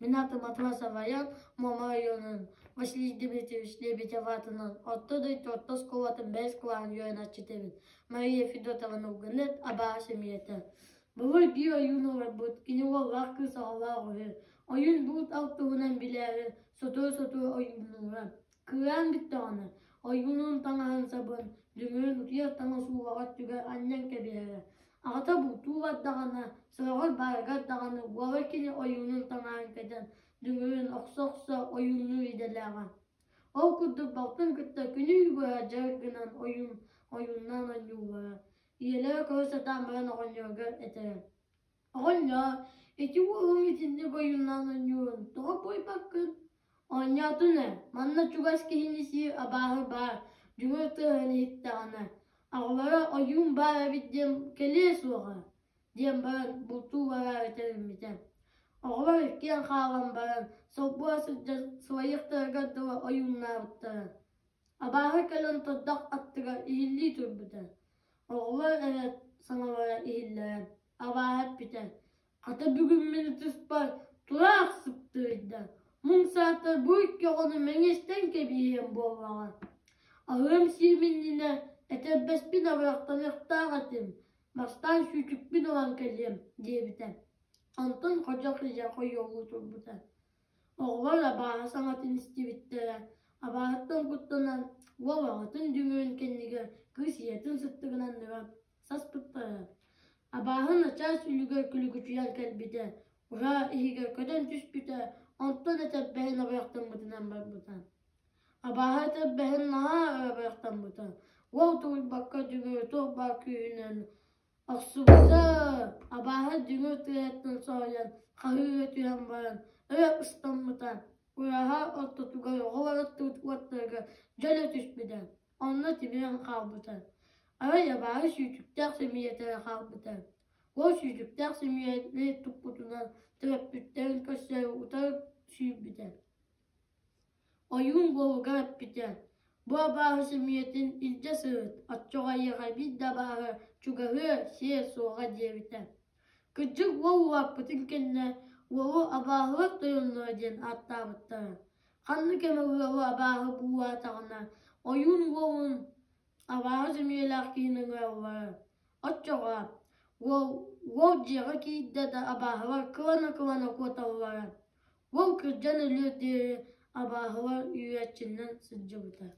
Мин аатым Атласов Аян, Муома оройуонун Василий Дмитриевич Лебедев аатынан Орто дойду орто оскуолатын бэһис кылааһын үөрэнээччитэбин. Мария Федотовна Угунет, абааһы семьята. Былыр биир ойуун олорбут, кини уоллаах кыыс оҕолоох үһү. Ойуун булт алтыһынан билээри, сотору-сотору ойууннуура. Кыраан бүттэҕинэ, ойуунун таҥаһын сабын, дүҥүрүн утуйар таҥас уулаҕар түгэр анньан кэбиһэрэ. Аҕата бултуу бардаҕына, сороҕор баарыгар даҕаны уола кини ойуунун таҥаһын кэтэн, дүҥүрүн охсо-охсо ойууннуур идэлээҕэ. Ол курдук балтын кытта күнү быһа дьарык гынан ойуун ойууннаан оонньууллара. Ийэлэрэ көрө сатаан баран оҕонньоругар этэрэ: «Оҕонньоор, ити уолуҥ итинник ойууннаан оонньуурун тоҕо буойбаккын? Оонньоотун ээ, манна чугас киһини сиир абааһы баар, дьүҥүр тыаһын иһиттэҕинэ, аҕалара ойуун баар эбит диэн кэлиэ суоҕа» диэн баран бултуу бараары тэриммитэ. Оҕолор иккиэн хаалан баран, солбуһа сылдьан сылайыахтарыгар дылы ойууннаабыттара. Абааһы кэлэн тордох аттыгар иһиллии турбута. Оҕолор эрэ саҥалара иһиллэрэ, абааһы эппитэ: «Хата бүгүн мин ытыспар тураах сыптыйда, муҥ саатар бу икки оҕону мэҥиэстэн кэбиһиэм буоллаҕа. Аһыам-сиэм иннинэ этэрбэспин абырахтаныахтаах этим, бастаан сүүтүкпүн ылан кэлиэм» диэбитэ. Онтон ходьох илэ хойуолуу турбута. Оҕолор абааһы саҥатын истибиттэрэ, абааһыттан куттанан, уол аҕатын дүҥүрүн кэннигэр кыыс ийэтин сыттыгын анныгар саспыттара. Абааһы начаас үлүгэр күлүгүчүйэн кэлбитэ, уһаа иһигэр көтөн түспүтэ, онтон этэрбэһин абырахтаммытынан барбыта. Абааһы этэрбэһин наһаа абырахтаммыта, уол тулуйбакка дүҥүрү туох баар күүһүнэн Охсубута, абааһы дүҥүр тыаһыттан соһуйан, хаһыыра түһэн баран, өрө ыстаммыта, ураһа ортотугар оҕолор аттыбыт уоттарыгар дьөлө түспүтэ, онно тимирэн хаалбыта. Арай абааһы сүүтүктээх сөмүйэтэ эрэ хаалбыта. Уол сүүтүктээх сөмүйэни туппутунан төрөппүттэрин көрсөөрү утары сүүрбүтэ. Ойуун уолугар эппитэ: «Бу абааһы сөмүйэтин илдьэ сырыт, оччоҕо эйиэхэ биир да абааһы чугаһыа, сиэ суоҕа» диэбитэ. Кырдьык уол улааппытын кэннэ уолу абааһылар тойонноро диэн ааттаабыттара. Ханнык эмэ ыалы абааһы буулаатаҕына, ойуун уолун абааһы сөмүйэлээх киһини ыҥыраллара. Оччоҕо уол, уол дьиэҕэ киирдэ да абааһылар кылана-кылана куоталлара. Уол кырдьан өлүөр диэри абааһылар үүрээччинэн сылдьыбыта.